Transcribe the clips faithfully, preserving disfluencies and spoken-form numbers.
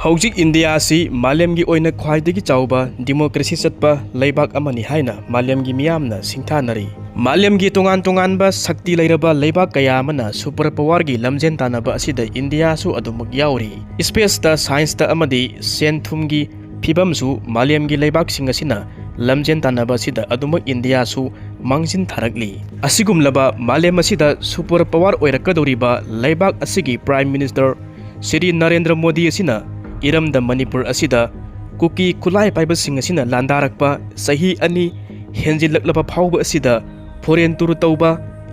ꯍꯧꯖꯤꯛ ꯏꯟꯗꯤꯌꯥ ꯑꯁꯤ ꯃꯥꯂꯦꯝꯒꯤ ꯑꯣꯏꯅ ꯈ꯭ꯋꯥꯏꯗꯒꯤ ꯆꯥꯎꯕ ꯗꯤꯃꯣꯀ꯭ꯔꯦꯁꯤ ꯆꯠꯄ ꯂꯩꯕꯥꯛ ꯑꯃꯅꯤ ꯍꯥꯏꯅ ꯃꯥꯂꯦꯝꯒꯤ ꯃꯤꯌꯥꯝꯅ ꯁꯤꯡꯊꯥꯅꯔꯤ꯫ ꯃꯥꯂꯦꯝꯒꯤ ꯇꯣꯉꯥꯟ ꯇꯣꯉꯥꯟꯕ ꯁꯛꯇꯤ ꯂꯩꯔꯕ ꯂꯩꯕꯥꯛ ꯀꯌꯥ ꯑꯃꯅ ꯁꯨꯄꯔ ꯄꯋꯥꯔꯒꯤ ꯂꯝꯖꯦꯟ ꯇꯥꯟꯅꯕ ꯑꯁꯤꯗ ꯏꯟꯗꯤꯌꯥꯁꯨ ꯑꯗꯨꯃꯛ ꯌꯥꯎꯔꯤ꯫ ꯁ꯭ꯄꯦꯁꯇ, ꯁꯥꯏꯟꯁꯇ ꯑꯃꯗꯤ ꯁꯦꯟ ꯊꯨꯝꯒꯤ ꯐꯤꯕꯝꯁꯨ ꯃꯥꯂꯦꯝꯒꯤ ꯂꯩꯕꯥꯛꯁꯤꯡ ꯑꯁꯤꯅ ꯂꯝꯖꯦꯟ ꯇꯥꯟꯅꯕ ꯑꯁꯤꯗ ꯑꯗꯨꯃꯛ ꯏꯟꯗꯤꯌꯥꯁꯨ ꯃꯥꯡꯖꯤꯟ ꯊꯥꯔꯛꯂꯤ꯫ ꯑꯁꯤꯒꯨꯝꯂꯕ ꯃꯥꯂꯦꯝ ꯑꯁꯤꯗ ꯁꯨꯄꯔ ꯄꯋꯥꯔ ꯑꯣꯏꯔꯛꯀꯗꯧꯔꯤꯕ ꯂꯩꯕꯥꯛ ꯑꯁꯤꯒꯤ ꯄ꯭ꯔꯥꯏꯝ ꯃꯤꯅꯤꯁꯇꯔ ꯁ꯭ꯔꯤ ꯅꯔꯦꯟꯗ꯭ꯔ ꯃꯣꯗꯤ ꯑꯁꯤꯅ ꯏꯔꯝꯗꯝ ꯃꯅꯤꯄꯨꯔ ꯑꯁꯤꯗ ꯀꯨꯀꯤ ꯈꯨꯠꯂꯥꯏ ꯄꯥꯏꯕꯁꯤꯡ ꯑꯁꯤꯅ ꯂꯥꯟꯗꯥꯔꯛꯄ ꯆꯍꯤ ꯑꯅꯤ ꯍꯦꯟꯖꯤꯜꯂꯛꯂꯕ ꯐꯥꯎꯕ ꯑꯁꯤꯗ ꯐꯣꯔꯦꯟ ꯇꯨꯔ ꯇꯧꯕ,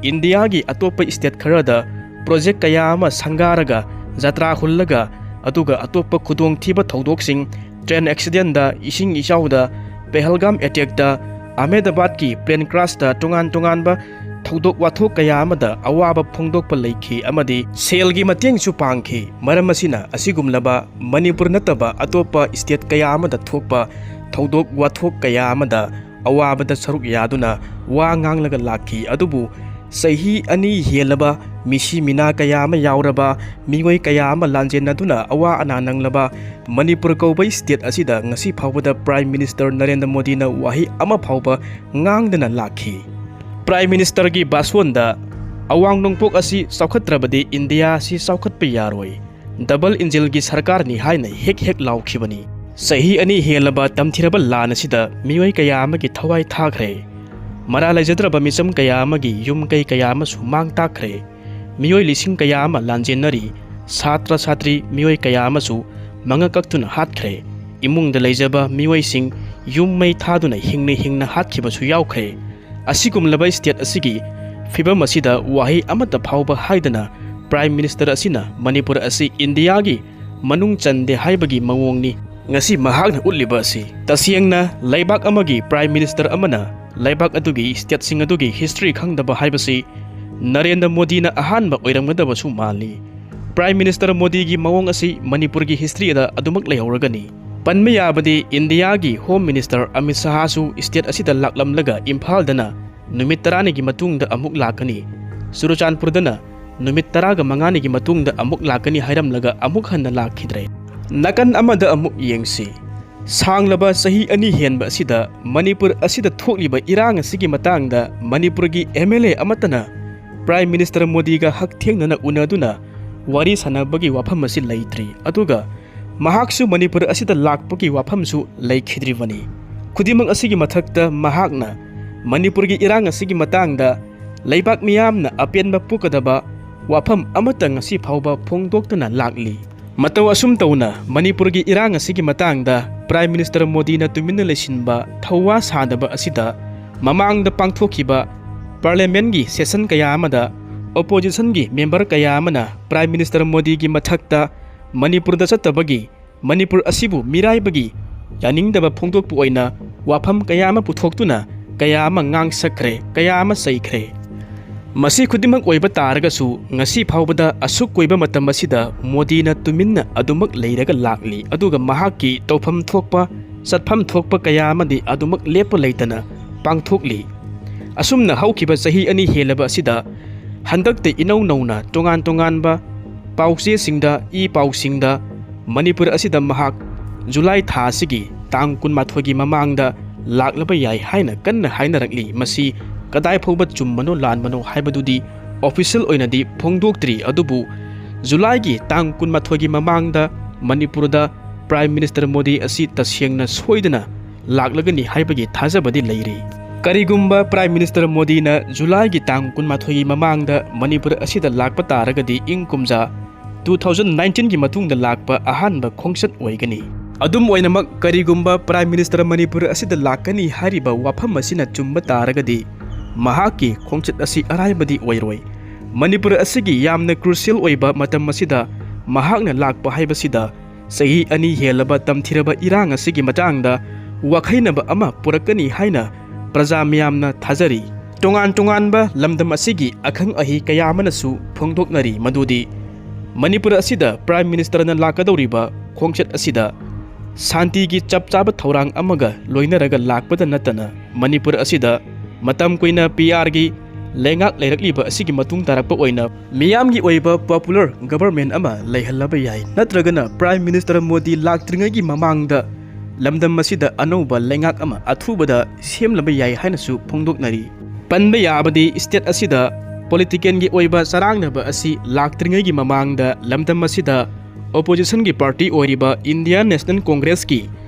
ꯏꯟꯗꯤꯌꯥꯒꯤ ꯑꯇꯣꯞꯄ ꯁ꯭ꯇꯦꯠ ꯈꯔꯗ ꯄ꯭ꯔꯣꯖꯦꯛ ꯀꯌꯥ ꯑꯃ ꯁꯪꯒꯥꯔꯒ, ꯖꯇ꯭ꯔꯥ ꯍꯨꯜꯂꯒ, ꯑꯗꯨꯒ ꯑꯇꯣꯞꯄ ꯈꯨꯗꯣꯡꯊꯤꯕ ꯊꯧꯗꯣꯛꯁꯤꯡ, ꯇ꯭ꯔꯦꯟ ꯑꯦꯛꯁꯤꯗꯦꯟꯗ, ꯏꯁꯤꯡ ꯏꯆꯥꯎꯗ, ꯄꯦꯍꯜꯒꯥꯝ ꯑꯦꯇꯦꯛꯇ, ꯑꯍꯃꯦꯗꯕꯥꯗꯀꯤ ꯄ꯭ꯂꯦꯟ ꯀ꯭ꯔꯥꯁꯇ, ꯇꯣꯉꯥꯟ ꯇꯣꯉꯥꯟꯕ ꯊꯧꯗꯣꯛ ꯋꯥꯊꯣꯛ ꯀꯌꯥ ꯑꯃꯗ ꯑꯋꯥꯕ ꯐꯣꯡꯗꯣꯛꯄ ꯂꯩꯈꯤ ꯑꯃꯗꯤ ꯁꯦꯜꯒꯤ ꯃꯇꯦꯡꯁꯨ ꯄꯥꯡꯈꯤ꯫ ꯃꯔꯝ ꯑꯁꯤꯅ ꯑꯁꯤꯒꯨꯝꯂꯕ ꯃꯅꯤꯄꯨꯔ ꯅꯠꯇꯕ ꯑꯇꯣꯞꯄ ꯁ꯭ꯇꯦꯠ ꯀꯌꯥ ꯑꯃꯗ ꯊꯣꯛꯄ ꯊꯧꯗꯣꯛ ꯋꯥꯊꯣꯛ ꯀꯌꯥ ꯑꯃꯗ ꯑꯋꯥꯕꯗ ꯁꯔꯨꯛ ꯌꯥꯗꯨꯅ ꯋꯥ ꯉꯥꯡꯂꯒ ꯂꯥꯛꯈꯤ꯫ ꯑꯗꯨꯕꯨ ꯆꯍꯤ ꯑꯅꯤ ꯍꯦꯜꯂꯕ, ꯃꯤꯁꯤ ꯃꯤꯅꯥ ꯀꯌꯥ ꯑꯃ ꯌꯥꯎꯔꯕ, ꯃꯤꯑꯣꯏ ꯀꯌꯥ ꯑꯃ ꯂꯥꯟꯖꯦꯟꯅꯗꯨꯅ ꯑꯋꯥ ꯑꯅꯥ ꯅꯪꯂꯕ ꯃꯅꯤꯄꯨꯔ ꯀꯧꯕ ꯁ꯭ꯇꯦꯠ ꯑꯁꯤꯗ ꯉꯁꯤ ꯐꯥꯎꯕꯗ ꯄ꯭ꯔꯥꯏꯝ ꯃꯤꯅꯤꯁꯇꯔ ꯅꯔꯦꯟꯗ꯭ꯔ ꯃꯣꯗꯤꯅ ꯋꯥꯍꯩ ꯑꯃ ꯐꯥꯎꯕ ꯉꯥꯡꯗꯅ ꯂꯥꯛꯈꯤ꯫ ꯄ꯭ꯔꯥꯏꯝ ꯃꯤꯅꯤꯁꯇꯔꯒꯤ ꯚꯥꯁꯣꯟꯗ ꯑꯋꯥꯡ ꯅꯣꯡꯄꯣꯛ ꯑꯁꯤ ꯆꯥꯎꯈꯠꯇ꯭ꯔꯕꯗꯤ ꯏꯟꯗꯤꯌꯥ ꯑꯁꯤ ꯆꯥꯎꯈꯠꯄ ꯌꯥꯔꯣꯏ, ꯗꯕꯜ ꯏꯟꯖꯤꯟꯒꯤ ꯁꯔꯀꯥꯔꯅꯤ ꯍꯥꯏꯅ ꯍꯦꯛ ꯍꯦꯛ ꯂꯥꯎꯈꯤꯕꯅꯤ꯫ ꯆꯍꯤ ꯑꯅꯤ ꯍꯦꯜꯂꯕ ꯇꯝꯊꯤꯔꯕ ꯂꯥꯟ ꯑꯁꯤꯗ ꯃꯤꯑꯣꯏ ꯀꯌꯥ ꯑꯃꯒꯤ ꯊꯋꯥꯏ ꯊꯥꯈ꯭ꯔꯦ꯫ ꯃꯔꯥ ꯂꯩꯖꯗ꯭ꯔꯕ ꯃꯤꯆꯝ ꯀꯌꯥ ꯑꯃꯒꯤ ꯌꯨꯝ ꯀꯩ ꯀꯌꯥ ꯑꯃꯁꯨ ꯃꯥꯡ ꯇꯥꯛꯈ꯭ꯔꯦ꯫ ꯃꯤꯑꯣꯏ ꯂꯤꯁꯤꯡ ꯀꯌꯥ ꯑꯃ ꯂꯥꯟꯖꯦꯟꯅꯔꯤ꯫ ꯁꯥꯇ꯭ꯔ ꯁꯥꯇ꯭ꯔꯤ ꯃꯤꯑꯣꯏ ꯀꯌꯥ ꯑꯃꯁꯨ ꯃꯉꯛ ꯀꯛꯇꯨꯅ ꯍꯥꯠꯈ꯭ꯔꯦ꯫ ꯏꯃꯨꯡꯗ ꯂꯩꯖꯕ ꯃꯤꯑꯣꯏꯁꯤꯡ ꯌꯨꯝ ꯃꯩ ꯊꯥꯗꯨꯅ ꯍꯤꯡꯅ ꯍꯤꯡꯅ ꯍꯥꯠꯈꯤꯕꯁꯨ ꯌꯥꯎꯈ꯭ꯔꯦ꯫ ꯑꯁꯤꯒꯨꯝꯂꯕ ꯁ꯭ꯇꯦꯠ ꯑꯁꯤꯒꯤ ꯐꯤꯕꯝ ꯑꯁꯤꯗ ꯋꯥꯍꯩ ꯑꯃꯠꯇ ꯐꯥꯎꯕ ꯍꯥꯏꯗꯅ ꯄ꯭ꯔꯥꯏꯝ ꯃꯤꯅꯤꯁꯇꯔ ꯑꯁꯤꯅ ꯃꯅꯤꯄꯨꯔ ꯑꯁꯤ ꯏꯟꯗꯤꯌꯥꯒꯤ ꯃꯅꯨꯡ ꯆꯟꯗꯦ ꯍꯥꯏꯕꯒꯤ ꯃꯑꯣꯡꯅꯤ ꯉꯁꯤ ꯃꯍꯥꯛꯅ ꯎꯠꯂꯤꯕ ꯑꯁꯤ꯫ ꯇꯁꯦꯡꯅ ꯂꯩꯕꯥꯛ ꯑꯃꯒꯤ ꯄ꯭ꯔꯥꯏꯝ ꯃꯤꯅꯤꯁꯇꯔ ꯑꯃꯅ ꯂꯩꯕꯥꯛ ꯑꯗꯨꯒꯤ ꯁ꯭ꯇꯦꯠꯁꯤꯡ ꯑꯗꯨꯒꯤ ꯍꯤꯁꯇ꯭ꯔꯤ ꯈꯪꯗꯕ ꯍꯥꯏꯕꯁꯤ ꯅꯔꯦꯟꯗ꯭ꯔ ꯃꯣꯗꯤꯅ ꯑꯍꯥꯟꯕ ꯑꯣꯏꯔꯝꯒꯗꯕꯁꯨ ꯃꯥꯜꯂꯤ꯫ ꯄ꯭ꯔꯥꯏꯝ ꯃꯤꯅꯤꯁꯇꯔ ꯃꯣꯗꯤꯒꯤ ꯃꯑꯣꯡ ꯑꯁꯤ ꯃꯅꯤꯄꯨꯔꯒꯤ ꯍꯤꯁꯇ꯭ꯔꯤꯗ ꯑꯗꯨꯃꯛ ꯂꯩꯍꯧꯔꯒꯅꯤ꯫ ꯄꯟꯕ ꯌꯥꯕꯗꯤ ꯏꯟꯗꯤꯌꯥꯒꯤ ꯍꯣꯝ ꯃꯤꯅꯤꯁꯇꯔ ꯑꯃꯤꯠ ꯁꯥꯍꯁꯨ ꯁ꯭ꯇꯦꯠ ꯑꯁꯤꯗ ꯂꯥꯛꯂꯝꯂꯒ ꯏꯝꯐꯥꯜꯗꯅ ꯅꯨꯃꯤꯠ ꯇꯔꯥꯅꯤꯒꯤ ꯃꯇꯨꯡꯗ ꯑꯃꯨꯛ ꯂꯥꯛꯀꯅꯤ, ꯆꯨꯔꯆꯥꯟꯄꯨꯔꯗꯅ ꯅꯨꯃꯤꯠ ꯇꯔꯥꯒ ꯃꯉꯥꯅꯤꯒꯤ ꯃꯇꯨꯡꯗ ꯑꯃꯨꯛ ꯂꯥꯛꯀꯅꯤ ꯍꯥꯏꯔꯝꯂꯒ ꯑꯃꯨꯛ ꯍꯟꯅ ꯂꯥꯛꯈꯤꯗ꯭ꯔꯦ꯫ ꯅꯥꯀꯟ ꯑꯃꯗ ꯑꯃꯨꯛ ꯌꯦꯡꯁꯤ꯫ ꯁꯥꯡꯂꯕ ꯆꯍꯤ ꯑꯅꯤ ꯍꯦꯟꯕ ꯑꯁꯤꯗ ꯃꯅꯤꯄꯨꯔ ꯑꯁꯤꯗ ꯊꯣꯛꯂꯤꯕ ꯏꯔꯥꯡ ꯑꯁꯤꯒꯤ ꯃꯇꯥꯡꯗ ꯃꯅꯤꯄꯨꯔꯒꯤ M L A ꯑꯃꯠꯇꯅ Prime Minister ꯃꯣꯗꯤꯒ ꯍꯛꯊꯦꯡꯅꯅ ꯎꯅꯗꯨꯅ ꯋꯥꯔꯤ ꯁꯥꯟꯅꯕꯒꯤ ꯋꯥꯐꯝ ꯑꯁꯤ ꯂꯩꯇ꯭ꯔꯤ꯫ ꯑꯗꯨꯒ ꯃꯍꯥꯛꯁꯨ ꯃꯅꯤꯄꯨꯔ ꯑꯁꯤꯗ ꯂꯥꯛꯄꯒꯤ ꯋꯥꯐꯝꯁꯨ ꯂꯩꯈꯤꯗ꯭ꯔꯤꯕꯅꯤ꯫ ꯈꯨꯗꯤꯡꯃꯛ ꯑꯁꯤꯒꯤ ꯃꯊꯛꯇ ꯃꯍꯥꯛꯅ ꯃꯅꯤꯄꯨꯔꯒꯤ ꯏꯔꯥꯡ ꯑꯁꯤꯒꯤ ꯃꯇꯥꯡꯗ ꯂꯩꯕꯥꯛ ꯃꯤꯌꯥꯝꯅ ꯑꯄꯦꯟꯕ ꯄꯣꯛꯀꯗꯕ ꯋꯥꯐꯝ ꯑꯃꯠꯇ ꯉꯁꯤ ꯐꯥꯎꯕ ꯐꯣꯡꯗꯣꯛꯇꯅ ꯂꯥꯛꯂꯤ꯫ ꯃꯇꯧ ꯑꯁꯨꯝ ꯇꯧꯅ ꯃꯅꯤꯄꯨꯔꯒꯤ ꯏꯔꯥꯡ ꯑꯁꯤꯒꯤ ꯃꯇꯥꯡꯗ Prime Minister ꯃꯣꯗꯤꯅ ꯇꯨꯃꯤꯟꯅ ꯂꯩꯁꯤꯟꯕ, ꯊꯧꯋꯥ ꯁꯥꯗꯕ ꯑꯁꯤꯗ ꯃꯃꯥꯡꯗ ꯄꯥꯡꯊꯣꯛꯈꯤꯕ Parliamentꯀꯤ session ꯀꯌꯥ ꯑꯃꯗ Oppositionꯒꯤ member ꯀꯌꯥ ꯑꯃꯅ Prime Minister ꯃꯣꯗꯤꯒꯤ ꯃꯊꯛꯇ ꯃꯅꯤꯄꯨꯔꯗ ꯆꯠꯇꯕꯒꯤ, ꯃꯅꯤꯄꯨꯔ ꯑꯁꯤꯕꯨ ꯃꯤꯔꯥꯏꯕꯒꯤ ꯌꯥꯅꯤꯡꯗꯕ ꯐꯣꯡꯗꯣꯛꯄ ꯑꯣꯏꯅ ꯋꯥꯐꯝ ꯀꯌꯥ ꯑꯃ ꯄꯨꯊꯣꯛꯇꯨꯅ ꯀꯌꯥ ꯑꯃ ꯉꯥꯡꯁꯛꯈ꯭ꯔꯦ, ꯀꯌꯥ ꯑꯃ ꯆꯩꯈ꯭ꯔꯦ꯫ ꯃꯁꯤ ꯈꯨꯗꯤꯡꯃꯛ ꯑꯣꯏꯕ ꯇꯥꯔꯒꯁꯨ ꯉꯁꯤ ꯐꯥꯎꯕꯗ ꯑꯁꯨꯛ ꯀꯨꯏꯕ ꯃꯇꯝ ꯑꯁꯤꯗ ꯃꯣꯗꯤꯅ ꯇꯨꯃꯤꯟꯅ ꯑꯗꯨꯃꯛ ꯂꯩꯔꯒ ꯂꯥꯛꯂꯤ꯫ ꯑꯗꯨꯒ ꯃꯍꯥꯛꯀꯤ ꯇꯧꯐꯝ ꯊꯣꯛꯄ, ꯆꯠꯐꯝ ꯊꯣꯛꯄ ꯀꯌꯥ ꯑꯃꯗꯤ ꯑꯗꯨꯃꯛ ꯂꯦꯞꯄ ꯂꯩꯇꯅ ꯄꯥꯡꯊꯣꯛꯂꯤ꯫ ꯑꯁꯨꯝꯅ ꯍꯧꯈꯤꯕ ꯆꯍꯤ ꯑꯅꯤ ꯍꯦꯜꯂꯕ ꯑꯁꯤꯗ ꯍꯟꯗꯛꯇ ꯏꯅꯧ ꯅꯧꯅ ꯇꯣꯉꯥꯟ ꯇꯣꯉꯥꯟꯕ ꯄꯥꯎꯆꯦꯁꯤꯡꯗ, ꯏ ꯄꯥꯎꯁꯤꯡꯗ ꯃꯅꯤꯄꯨꯔ ꯑꯁꯤꯗ ꯃꯍꯥꯛ ꯖꯨꯂꯥꯏ ꯊꯥ ꯑꯁꯤꯒꯤ ꯇꯥꯡ ꯀꯨꯟꯃꯥꯊꯣꯏꯒꯤ ꯃꯃꯥꯡꯗ ꯂꯥꯛꯂꯕ ꯌꯥꯏ ꯍꯥꯏꯅ ꯀꯟꯅ ꯍꯥꯏꯅꯔꯛꯂꯤ꯫ ꯃꯁꯤ ꯀꯗꯥꯏ ꯐꯥꯎꯕ ꯆꯨꯝꯕꯅꯣ ꯂꯥꯟꯕꯅꯣ ꯍꯥꯏꯕꯗꯨꯗꯤ official ꯑꯣꯏꯅꯗꯤ ꯐꯣꯡꯗꯣꯛꯇ꯭ꯔꯤ, ꯑꯗꯨꯕꯨ ꯖꯨꯂꯥꯏꯒꯤ ꯇꯥꯡ ꯀꯨꯟꯃꯥꯊꯣꯏꯒꯤ ꯃꯃꯥꯡꯗ ꯃꯅꯤꯄꯨꯔꯗ Prime Minister ꯃꯣꯗꯤ ꯑꯁꯤ ꯇꯁꯦꯡꯅ ꯁꯣꯏꯗꯅ ꯂꯥꯛꯂꯒꯅꯤ ꯍꯥꯏꯕꯒꯤ ꯊꯥꯖꯕꯗꯤ ꯂꯩꯔꯤ꯫ ꯀꯔꯤꯒꯨꯝꯕ Prime Minister ꯃꯣꯗꯤꯅ ꯖꯨꯂꯥꯏꯒꯤ ꯇꯥꯡ ꯀꯨꯟꯃꯥꯊꯣꯏꯒꯤ ꯃꯃꯥꯡꯗ ꯃꯅꯤꯄꯨꯔ ꯑꯁꯤꯗ ꯂꯥꯛꯄ ꯇꯥꯔꯒꯗꯤ ꯏꯪ ꯀꯨꯝꯖꯥ two thousand nineteenꯒꯤ ꯃꯇꯨꯡꯗ ꯂꯥꯛꯄ ꯑꯍꯥꯟꯕ ꯈꯣꯡꯆꯠ ꯑꯣꯏꯒꯅꯤ꯫ ꯑꯗꯨꯝ ꯑꯣꯏꯅꯃꯛ, ꯀꯔꯤꯒꯨꯝꯕ Prime Minister ꯃꯅꯤꯄꯨꯔ ꯑꯁꯤꯗ ꯂꯥꯛꯀꯅꯤ ꯍꯥꯏꯔꯤꯕ ꯋꯥꯐꯝ ꯑꯁꯤꯅ ꯆꯨꯝꯕ ꯇꯥꯔꯒꯗꯤ ꯃꯍꯥꯛꯀꯤ ꯈꯣꯡꯆꯠ ꯑꯁꯤ ꯑꯔꯥꯏꯕꯗꯤ ꯑꯣꯏꯔꯣꯏ꯫ ꯃꯅꯤꯄꯨꯔ ꯑꯁꯤꯒꯤ ꯌꯥꯝꯅ crucial ꯑꯣꯏꯕ ꯃꯇꯝ ꯑꯁꯤꯗ ꯃꯍꯥꯛꯅ ꯂꯥꯛꯄ ꯍꯥꯏꯕꯁꯤꯗ ꯆꯍꯤ ꯑꯅꯤ ꯍꯦꯜꯂꯕ ꯇꯝꯊꯤꯔꯕ ꯏꯔꯥꯡ ꯑꯁꯤꯒꯤ ꯃꯇꯥꯡꯗ ꯋꯥꯈꯩꯅꯕ ꯑꯃ ꯄꯨꯔꯛꯀꯅꯤ ꯍꯥꯏꯅ ꯄ꯭ꯔꯖꯥ ꯃꯤꯌꯥꯝꯅ ꯊꯥꯖꯔꯤ꯫ ꯇꯣꯉꯥꯟ ꯇꯣꯉꯥꯟꯕ ꯂꯝꯗꯝ ꯑꯁꯤꯒꯤ ꯑꯈꯪ ꯑꯍꯩ ꯀꯌꯥ ꯑꯃꯅꯁꯨ ꯐꯣꯡꯗꯣꯛꯅꯔꯤ ꯃꯗꯨꯗꯤ ꯃꯅꯤꯄꯨꯔ ꯑꯁꯤꯗ Prime Ministerꯅ ꯂꯥꯛꯀꯗꯧꯔꯤꯕ ꯈꯣꯡꯆꯠ ꯑꯁꯤꯗ ꯁꯥꯟꯇꯤꯒꯤ ꯆꯞ ꯆꯥꯕ ꯊꯧꯔꯥꯡ ꯑꯃꯒ ꯂꯣꯏꯅꯔꯒ ꯂꯥꯛꯄꯗ ꯅꯠꯇꯅ ꯃꯅꯤꯄꯨꯔ ꯑꯁꯤꯗ ꯃꯇꯝ ꯀꯨꯏꯅ P Rꯒꯤ ꯂꯩꯉꯥꯛ ꯂꯩꯔꯛꯂꯤꯕ ꯑꯁꯤꯒꯤ ꯃꯇꯨꯡ ꯇꯥꯔꯛꯄ ꯑꯣꯏꯅ ꯃꯤꯌꯥꯝꯒꯤ ꯑꯣꯏꯕ popular government ꯑꯃ ꯂꯩꯍꯜꯂꯕ ꯌꯥꯏ, ꯅꯠꯇ꯭ꯔꯒꯅ Prime Minister ꯃꯣꯗꯤ ꯂꯥꯛꯇ꯭ꯔꯤꯉꯩꯒꯤ ꯃꯃꯥꯡꯗ ꯂꯝꯗꯝ ꯑꯁꯤꯗ ꯑꯅꯧꯕ ꯂꯩꯉꯥꯛ ꯑꯃ ꯑꯊꯨꯕꯗ ꯁꯦꯝꯂꯕ ꯌꯥꯏ ꯍꯥꯏꯅꯁꯨ ꯐꯣꯡꯗꯣꯛꯅꯔꯤ꯫ ꯄꯟꯕ ꯌꯥꯕꯗꯤ, state ꯑꯁꯤꯗ politicalꯒꯤ ꯑꯣꯏꯕ ꯆꯔꯥꯡꯅꯕ ꯑꯁꯤ ꯂꯥꯛꯇ꯭ꯔꯤꯉꯩꯒꯤ ꯃꯃꯥꯡꯗ ꯂꯝꯗꯝ ꯑꯁꯤꯗ oppositionꯒꯤ party ꯑꯣꯏꯔꯤꯕ Indian National Congressꯀꯤ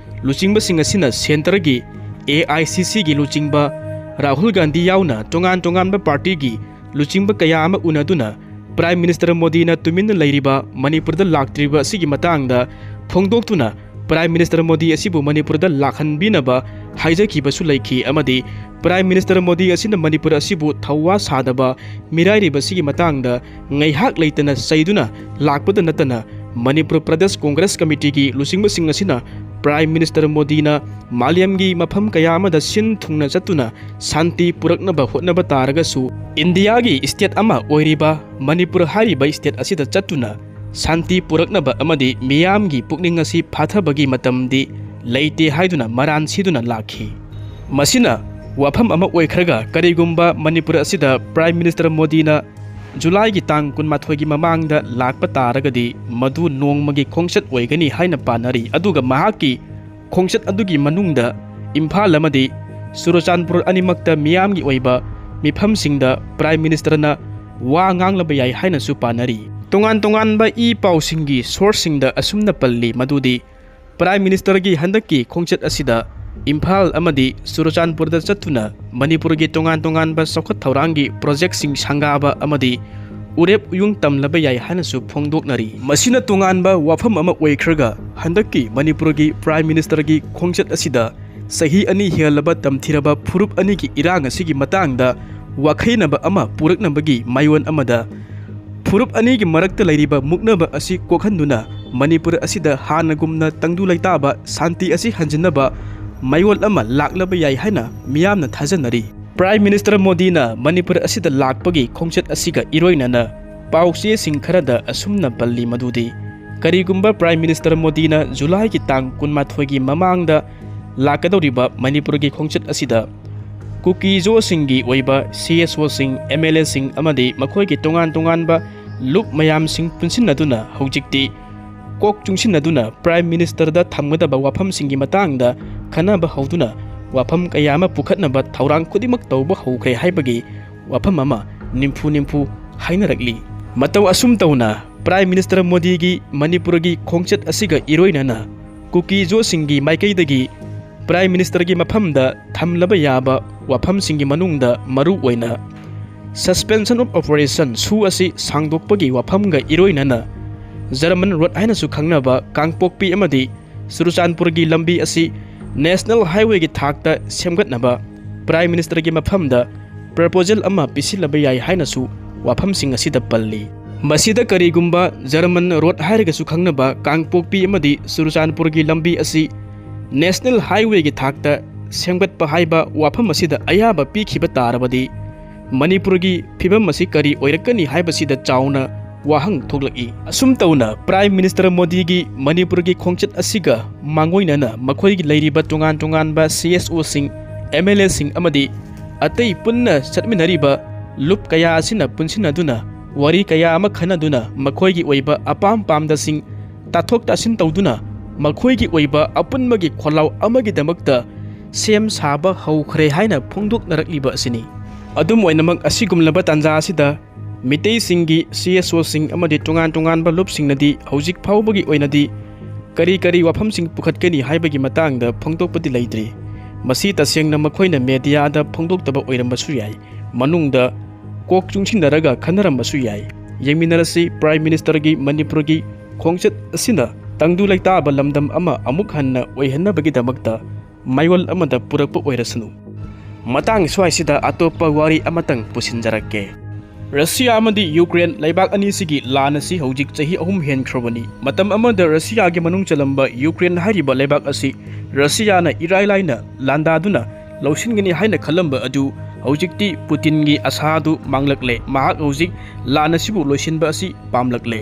ꯂꯨꯆꯤꯡꯕꯁꯤꯡ ꯑꯁꯤꯅ centreꯒꯤ AICCꯒꯤ ꯂꯨꯆꯤꯡꯕ ꯔꯥꯍꯨꯜ ꯒꯥꯟꯙꯤ ꯌꯥꯎꯅ ꯇꯣꯉꯥꯟ ꯇꯣꯉꯥꯟꯕ partyꯒꯤ ꯂꯨꯆꯤꯡꯕ ꯀꯌꯥ ꯑꯃ ꯎꯅꯗꯨꯅ Prime Minister ꯃꯣꯗꯤꯅ ꯇꯨꯃꯤꯟꯅ ꯂꯩꯔꯤꯕ ꯃꯅꯤꯄꯨꯔꯗ ꯂꯥꯛꯇ꯭ꯔꯤꯕ ꯑꯁꯤꯒꯤ ꯃꯇꯥꯡꯗ ꯐꯣꯡꯗꯣꯛꯇꯨꯅ Prime Minister ꯃꯣꯗꯤ ꯑꯁꯤꯕꯨ ꯃꯅꯤꯄꯨꯔꯗ ꯂꯥꯛꯍꯟꯕꯤꯅꯕ ꯍꯥꯏꯖꯈꯤꯕꯁꯨ ꯂꯩꯈꯤ, ꯑꯃꯗꯤ Prime Minister ꯃꯣꯗꯤ ꯑꯁꯤꯅ ꯃꯅꯤꯄꯨꯔ ꯑꯁꯤꯕꯨ ꯊꯧꯋꯥ ꯁꯥꯗꯕ ꯃꯤꯔꯥꯏꯔꯤꯕ ꯑꯁꯤꯒꯤ ꯃꯇꯥꯡꯗ ꯉꯥꯏꯍꯥꯛ ꯂꯩꯇꯅ ꯆꯩꯗꯨꯅ ꯂꯥꯛꯄꯗ ꯅꯠꯇꯅ ꯃꯅꯤꯄꯨꯔ ꯄ꯭ꯔꯗꯦꯁ ꯀꯣꯡꯒ꯭ꯔꯦꯁ ꯀꯃꯤꯇꯤꯒꯤ ꯂꯨꯆꯤꯡꯕꯁꯤꯡ ꯑꯁꯤꯅ Prime Minister ꯃꯣꯗꯤꯅ ꯃꯥꯂꯦꯝꯒꯤ ꯃꯐꯝ ꯀꯌꯥ ꯑꯃꯗ ꯁꯤꯟ ꯊꯨꯡꯅ ꯆꯠꯇꯨꯅ ꯁꯥꯟꯇꯤ ꯄꯨꯔꯛꯅꯕ ꯍꯣꯠꯅꯕ ꯇꯥꯔꯒꯁꯨ, ꯏꯟꯗꯤꯌꯥꯒꯤ state ꯑꯃ ꯑꯣꯏꯔꯤꯕ ꯃꯅꯤꯄꯨꯔ ꯍꯥꯏꯔꯤꯕ state ꯑꯁꯤꯗ ꯆꯠꯇꯨꯅ ꯁꯥꯟꯇꯤ ꯄꯨꯔꯛꯅꯕ ꯑꯃꯗꯤ ꯃꯤꯌꯥꯝꯒꯤ ꯄꯨꯛꯅꯤꯡ ꯑꯁꯤ ꯐꯥꯊꯕꯒꯤ ꯃꯇꯝꯗꯤ ꯂꯩꯇꯦ ꯍꯥꯏꯗꯨꯅ ꯃꯔꯥꯟ ꯁꯤꯗꯨꯅ ꯂꯥꯛꯈꯤ꯫ ꯃꯁꯤꯅ ꯋꯥꯐꯝ ꯑꯃ ꯑꯣꯏꯈ꯭ꯔꯒ, ꯀꯔꯤꯒꯨꯝꯕ ꯃꯅꯤꯄꯨꯔ ꯑꯁꯤꯗ Prime Minister ꯃꯣꯗꯤꯅ ꯖꯨꯂꯥꯏꯒꯤ ꯇꯥꯡ ꯀꯨꯟꯃꯥꯊꯣꯏꯒꯤ ꯃꯃꯥꯡꯗ ꯂꯥꯛꯄ ꯇꯥꯔꯒꯗꯤ ꯃꯗꯨ ꯅꯣꯡꯃꯒꯤ ꯈꯣꯡꯆꯠ ꯑꯣꯏꯒꯅꯤ ꯍꯥꯏꯅ ꯄꯥꯅꯔꯤ꯫ ꯑꯗꯨꯒ ꯃꯍꯥꯛꯀꯤ ꯈꯣꯡꯆꯠ ꯑꯗꯨꯒꯤ ꯃꯅꯨꯡꯗ ꯏꯝꯐꯥꯜ ꯑꯃꯗꯤ ꯆꯨꯔꯆꯥꯟꯄꯨꯔ ꯑꯅꯤꯃꯛꯇ ꯃꯤꯌꯥꯝꯒꯤ ꯑꯣꯏꯕ ꯃꯤꯐꯝꯁꯤꯡꯗ Prime Ministerꯅ ꯋꯥ ꯉꯥꯡꯂꯕ ꯌꯥꯏ ꯍꯥꯏꯅꯁꯨ ꯄꯥꯅꯔꯤ꯫ ꯇꯣꯉꯥꯟ ꯇꯣꯉꯥꯟꯕ ꯏ ꯄꯥꯎꯁꯤꯡꯒꯤ sourceꯁꯤꯡꯗ ꯑꯁꯨꯝꯅ ꯄꯜꯂꯤ ꯃꯗꯨꯗꯤ, Prime Ministerꯒꯤ ꯍꯟꯗꯛꯀꯤ ꯈꯣꯡꯆꯠ ꯑꯁꯤꯗ ꯏꯝꯐꯥꯜ ꯑꯃꯗꯤ ꯆꯨꯔꯆꯥꯟꯄꯨꯔꯗ ꯆꯠꯇꯨꯅ ꯃꯅꯤꯄꯨꯔꯒꯤ ꯇꯣꯉꯥꯟ ꯇꯣꯉꯥꯟꯕ ꯆꯥꯎꯈꯠ ꯊꯧꯔꯥꯡꯒꯤ projectꯁꯤꯡ ꯁꯪꯒꯥꯕ ꯑꯃꯗꯤ ꯎꯔꯦꯞ ꯎꯌꯨꯡ ꯇꯝꯂꯕ ꯌꯥꯏ ꯍꯥꯏꯅꯁꯨ ꯐꯣꯡꯗꯣꯛꯅꯔꯤ꯫ ꯃꯁꯤꯅ ꯇꯣꯉꯥꯟꯕ ꯋꯥꯐꯝ ꯑꯃ ꯑꯣꯏꯈ꯭ꯔꯒ, ꯍꯟꯗꯛꯀꯤ ꯃꯅꯤꯄꯨꯔꯒꯤ Prime Ministerꯒꯤ ꯈꯣꯡꯆꯠ ꯑꯁꯤꯗ ꯆꯍꯤ ꯑꯅꯤ ꯍꯦꯜꯂꯕ ꯇꯝꯊꯤꯔꯕ ꯐꯨꯔꯨꯞ ꯑꯅꯤꯒꯤ ꯏꯔꯥꯡ ꯑꯁꯤꯒꯤ ꯃꯇꯥꯡꯗ ꯋꯥꯈꯩꯅꯕ ꯑꯃ ꯄꯨꯔꯛꯅꯕꯒꯤ ꯃꯥꯏꯑꯣꯟ ꯑꯃꯗ ꯐꯨꯔꯨꯞ ꯑꯅꯤꯒꯤ ꯃꯔꯛꯇ ꯂꯩꯔꯤꯕ ꯃꯨꯛꯅꯕ ꯑꯁꯤ ꯀꯣꯛꯍꯟꯗꯨꯅ ꯃꯅꯤꯄꯨꯔ ꯑꯁꯤꯗ ꯍꯥꯟꯅꯒꯨꯝꯅ ꯇꯪꯗꯨ ꯂꯩꯇꯥꯕ ꯁꯥꯟꯇꯤ ꯑꯁꯤ ꯍꯟꯖꯤꯟꯅꯕ ꯃꯥꯏꯑꯣꯟ ꯑꯃ ꯂꯥꯛꯂꯕ ꯌꯥꯏ ꯍꯥꯏꯅ ꯃꯤꯌꯥꯝꯅ ꯊꯥꯖꯅꯔꯤ꯫ Prime Minister ꯃꯣꯗꯤꯅ ꯃꯅꯤꯄꯨꯔ ꯑꯁꯤꯗ ꯂꯥꯛꯄꯒꯤ ꯈꯣꯡꯆꯠ ꯑꯁꯤꯒ ꯏꯔꯣꯏꯅꯅ ꯄꯥꯎꯆꯦꯁꯤꯡ ꯈꯔꯗ ꯑꯁꯨꯝꯅ ꯄꯜꯂꯤ ꯃꯗꯨꯗꯤ, ꯀꯔꯤꯒꯨꯝꯕ Prime Minister ꯃꯣꯗꯤꯅ ꯖꯨꯂꯥꯏꯒꯤ ꯇꯥꯡ ꯀꯨꯟꯃꯥꯊꯣꯏꯒꯤ ꯃꯃꯥꯡꯗ ꯂꯥꯛꯀꯗꯧꯔꯤꯕ ꯃꯅꯤꯄꯨꯔꯒꯤ ꯈꯣꯡꯆꯠ ꯑꯁꯤꯗ ꯀꯨꯀꯤꯖꯣꯁꯤꯡꯒꯤ ꯑꯣꯏꯕ ꯁꯤ ꯑꯦꯁ ꯑꯣꯁꯤꯡ, ꯑꯦꯝ ꯑꯦꯜ ꯑꯦꯁꯤꯡ ꯑꯃꯗꯤ ꯃꯈꯣꯏꯒꯤ ꯇꯣꯉꯥꯟ ꯇꯣꯉꯥꯟꯕ ꯂꯨꯞ ꯃꯌꯥꯝꯁꯤꯡ ꯄꯨꯟꯁꯤꯟꯅꯗꯨꯅ ꯍꯧꯖꯤꯛꯇꯤ ꯀꯣꯛ ꯆꯨꯡꯁꯤꯟꯅꯗꯨꯅ ꯄ꯭ꯔꯥꯏꯝ ꯃꯤꯅꯤꯁꯇꯔꯗ ꯊꯝꯒꯗꯕ ꯋꯥꯐꯝꯁꯤꯡꯒꯤ ꯃꯇꯥꯡꯗ ꯈꯟꯅꯕ ꯍꯧꯗꯨꯅ ꯋꯥꯐꯝ ꯀꯌꯥ ꯑꯃ ꯄꯨꯈꯠꯅꯕ ꯊꯧꯔꯥꯡ ꯈꯨꯗꯤꯡꯃꯛ ꯇꯧꯕ ꯍꯧꯈ꯭ꯔꯦ ꯍꯥꯏꯕꯒꯤ ꯋꯥꯐꯝ ꯑꯃ ꯅꯤꯝꯐꯨ ꯅꯤꯝꯐꯨ ꯍꯥꯏꯅꯔꯛꯂꯤ꯫ ꯃꯇꯧ ꯑꯁꯨꯝ ꯇꯧꯅ ꯄ꯭ꯔꯥꯏꯝ ꯃꯤꯅꯤꯁꯇꯔ ꯃꯣꯗꯤꯒꯤ ꯃꯅꯤꯄꯨꯔꯒꯤ ꯈꯣꯡꯆꯠ ꯑꯁꯤꯒ ꯏꯔꯣꯏꯅꯅ ꯀꯨꯀꯤꯖꯣꯁꯤꯡꯒꯤ ꯃꯥꯏꯀꯩꯗꯒꯤ ꯄ꯭ꯔꯥꯏꯝ ꯃꯤꯅꯤꯁꯇꯔꯒꯤ ꯃꯐꯝꯗ ꯊꯝꯂꯕ ꯌꯥꯕ ꯋꯥꯐꯝꯁꯤꯡꯒꯤ ꯃꯅꯨꯡꯗ ꯃꯔꯨ ꯑꯣꯏꯅ Suspension of Operation ꯁꯨ ꯑꯁꯤ ꯁꯥꯡꯗꯣꯛꯄꯒꯤ ꯋꯥꯐꯝꯒ ꯏꯔꯣꯏꯅꯅ ꯖꯔꯃꯟ ꯔꯣꯗ ꯍꯥꯏꯅꯁꯨ ꯈꯪꯅꯕ ꯀꯥꯡꯄꯣꯛꯄꯤ ꯑꯃꯗꯤ ꯆꯨꯔꯆꯥꯟꯄꯨꯔꯒꯤ ꯂꯝꯕꯤ ꯑꯁꯤ ꯅꯦꯁꯅꯦꯜ ꯍꯥꯏꯋꯦꯒꯤ ꯊꯥꯛꯇ ꯁꯦꯝꯒꯠꯅꯕ ꯄ꯭ꯔꯥꯏꯝ ꯃꯤꯅꯤꯁꯇꯔꯒꯤ ꯃꯐꯝꯗ ꯄ꯭ꯔꯄꯣꯖꯦꯜ ꯑꯃ ꯄꯤꯁꯤꯜꯂꯕ ꯌꯥꯏ ꯍꯥꯏꯅꯁꯨ ꯋꯥꯐꯝꯁꯤꯡ ꯑꯁꯤꯗ ꯄꯜꯂꯤ꯫ ꯃꯁꯤꯗ ꯀꯔꯤꯒꯨꯝꯕ ꯖꯔꯃꯟ ꯔꯣꯗ ꯍꯥꯏꯔꯒꯁꯨ ꯈꯪꯅꯕ ꯀꯥꯡꯄꯣꯛꯄꯤ ꯑꯃꯗꯤ ꯆꯨꯔꯆꯥꯟꯄꯨꯔꯒꯤ ꯂꯝꯕꯤ ꯑꯁꯤ ꯅꯦꯁꯅꯦꯜ ꯍꯥꯏꯋꯦꯒꯤ ꯊꯥꯛꯇ ꯁꯦꯝꯒꯠꯄ ꯍꯥꯏꯕ ꯋꯥꯐꯝ ꯑꯁꯤꯗ ꯑꯌꯥꯕ ꯄꯤꯈꯤꯕ ꯇꯥꯔꯕꯗꯤ ꯃꯅꯤꯄꯨꯔꯒꯤ ꯐꯤꯕꯝ ꯑꯁꯤ ꯀꯔꯤ ꯑꯣꯏꯔꯛꯀꯅꯤ ꯍꯥꯏꯕꯁꯤꯗ ꯆꯥꯎꯅ ꯋꯥꯍꯪ ꯊꯣꯛꯂꯛꯏ꯫ ꯑꯁꯨꯝ ꯇꯧꯅ ꯄ꯭ꯔꯥꯏꯝ ꯃꯤꯅꯤꯁꯇꯔ ꯃꯣꯗꯤꯒꯤ ꯃꯅꯤꯄꯨꯔꯒꯤ ꯈꯣꯡꯆꯠ ꯑꯁꯤꯒ ꯃꯥꯡꯑꯣꯏꯅꯅ ꯃꯈꯣꯏꯒꯤ ꯂꯩꯔꯤꯕ ꯇꯣꯉꯥꯟ ꯇꯣꯉꯥꯟꯕ ꯁꯤ ꯑꯦꯁ ꯑꯣꯁꯤꯡ, ꯑꯦꯝ ꯑꯦꯜ ꯑꯦꯁꯤꯡ ꯑꯃꯗꯤ ꯑꯇꯩ ꯄꯨꯟꯅ ꯆꯠꯃꯤꯟꯅꯔꯤꯕ ꯂꯨꯞ ꯀꯌꯥ ꯑꯁꯤꯅ ꯄꯨꯟꯁꯤꯟꯅꯗꯨꯅ ꯋꯥꯔꯤ ꯀꯌꯥ ꯑꯃ ꯈꯟꯅꯗꯨꯅ ꯃꯈꯣꯏꯒꯤ ꯑꯣꯏꯕ ꯑꯄꯥꯝ ꯄꯥꯝꯗꯁꯤꯡ ꯇꯥꯊꯣꯛ ꯇꯥꯁꯤꯟ ꯇꯧꯗꯨꯅ ꯃꯈꯣꯏꯒꯤ ꯑꯣꯏꯕ ꯑꯄꯨꯟꯕꯒꯤ ꯈꯣꯜꯂꯥꯎ ꯑꯃꯒꯤꯗꯃꯛꯇ ꯁꯦꯝ ꯁꯥꯕ ꯍꯧꯈ꯭ꯔꯦ ꯍꯥꯏꯅ ꯐꯣꯡꯗꯣꯛꯅꯔꯛꯂꯤꯕ ꯑꯁꯤꯅꯤ꯫ ꯑꯗꯨꯝ ꯑꯣꯏꯅꯃꯛ, ꯑꯁꯤꯒꯨꯝꯂꯕ ꯇꯥꯟꯖꯥ ꯑꯁꯤꯗ ꯃꯤꯇꯩꯁꯤꯡꯒꯤ ꯁꯤ ꯑꯦꯁ ꯑꯣꯁꯤꯡ ꯑꯃꯗꯤ ꯇꯣꯉꯥꯟ ꯇꯣꯉꯥꯟꯕ ꯂꯨꯞꯁꯤꯡꯅꯗꯤ ꯍꯧꯖꯤꯛ ꯐꯥꯎꯕꯒꯤ ꯑꯣꯏꯅꯗꯤ ꯀꯔꯤ ꯀꯔꯤ ꯋꯥꯐꯝꯁꯤꯡ ꯄꯨꯈꯠꯀꯅꯤ ꯍꯥꯏꯕꯒꯤ ꯃꯇꯥꯡꯗ ꯐꯣꯡꯗꯣꯛꯄꯗꯤ ꯂꯩꯇ꯭ꯔꯤ꯫ ꯃꯁꯤ ꯇꯁꯦꯡꯅ ꯃꯈꯣꯏꯅ ꯃꯦꯗꯤꯌꯥꯗ ꯐꯣꯡꯗꯣꯛꯇꯕ ꯑꯣꯏꯔꯝꯕꯁꯨ ꯌꯥꯏ, ꯃꯅꯨꯡꯗ ꯀꯣꯛ ꯆꯨꯡꯁꯤꯟꯅꯔꯒ ꯈꯟꯅꯔꯝꯕꯁꯨ ꯌꯥꯏ꯫ ꯌꯦꯡꯃꯤꯟꯅꯔꯁꯤ, ꯄ꯭ꯔꯥꯏꯝ ꯃꯤꯅꯤꯁꯇꯔꯒꯤ ꯃꯅꯤꯄꯨꯔꯒꯤ ꯈꯣꯡꯆꯠ ꯑꯁꯤꯅ ꯇꯪꯗꯨ ꯂꯩꯇꯥꯕ ꯂꯝꯗꯝ ꯑꯃ ꯑꯃꯨꯛ ꯍꯟꯅ ꯑꯣꯏꯍꯟꯅꯕꯒꯤꯗꯃꯛꯇ ꯃꯥꯏꯑꯣꯟ ꯑꯃꯗ ꯄꯨꯔꯛꯄ ꯑꯣꯏꯔꯁꯅꯨ꯫ ꯃꯇꯥꯡ ꯁ꯭ꯋꯥꯏꯁꯤꯗ ꯑꯇꯣꯞꯄ ꯋꯥꯔꯤ ꯑꯃꯇꯪ ꯄꯨꯁꯤꯟꯖꯔꯛꯀꯦ꯫ ꯔꯁꯤꯌꯥ ꯑꯃꯗꯤ ꯌꯨꯀ꯭ꯔꯦꯟ ꯂꯩꯕꯥꯛ ꯑꯅꯤꯁꯤꯒꯤ ꯂꯥꯟ ꯑꯁꯤ ꯍꯧꯖꯤꯛ ꯆꯍꯤ ꯑꯍꯨꯝ ꯍꯦꯟꯈ꯭ꯔꯕꯅꯤ꯫ ꯃꯇꯝ ꯑꯃꯗ ꯔꯁꯤꯌꯥꯒꯤ ꯃꯅꯨꯡ ꯆꯜꯂꯝꯕ ꯌꯨꯀ꯭ꯔꯦꯟ ꯍꯥꯏꯔꯤꯕ ꯂꯩꯕꯥꯛ ꯑꯁꯤ ꯔꯁꯤꯌꯥꯅ ꯏꯔꯥꯏ ꯂꯥꯏꯅ ꯂꯥꯟꯗꯥꯗꯨꯅ ꯂꯧꯁꯤꯟꯒꯅꯤ ꯍꯥꯏꯅ ꯈꯜꯂꯝꯕ ꯑꯗꯨ ꯍꯧꯖꯤꯛꯇꯤ ꯄꯨꯇꯤꯟꯒꯤ ꯑꯁꯥꯗꯨ ꯃꯥꯡꯂꯛꯂꯦ꯫ ꯃꯍꯥꯛ ꯍꯧꯖꯤꯛ ꯂꯥꯟ ꯑꯁꯤꯕꯨ ꯂꯣꯏꯁꯤꯟꯕ ꯑꯁꯤ ꯄꯥꯝꯂꯛꯂꯦ꯫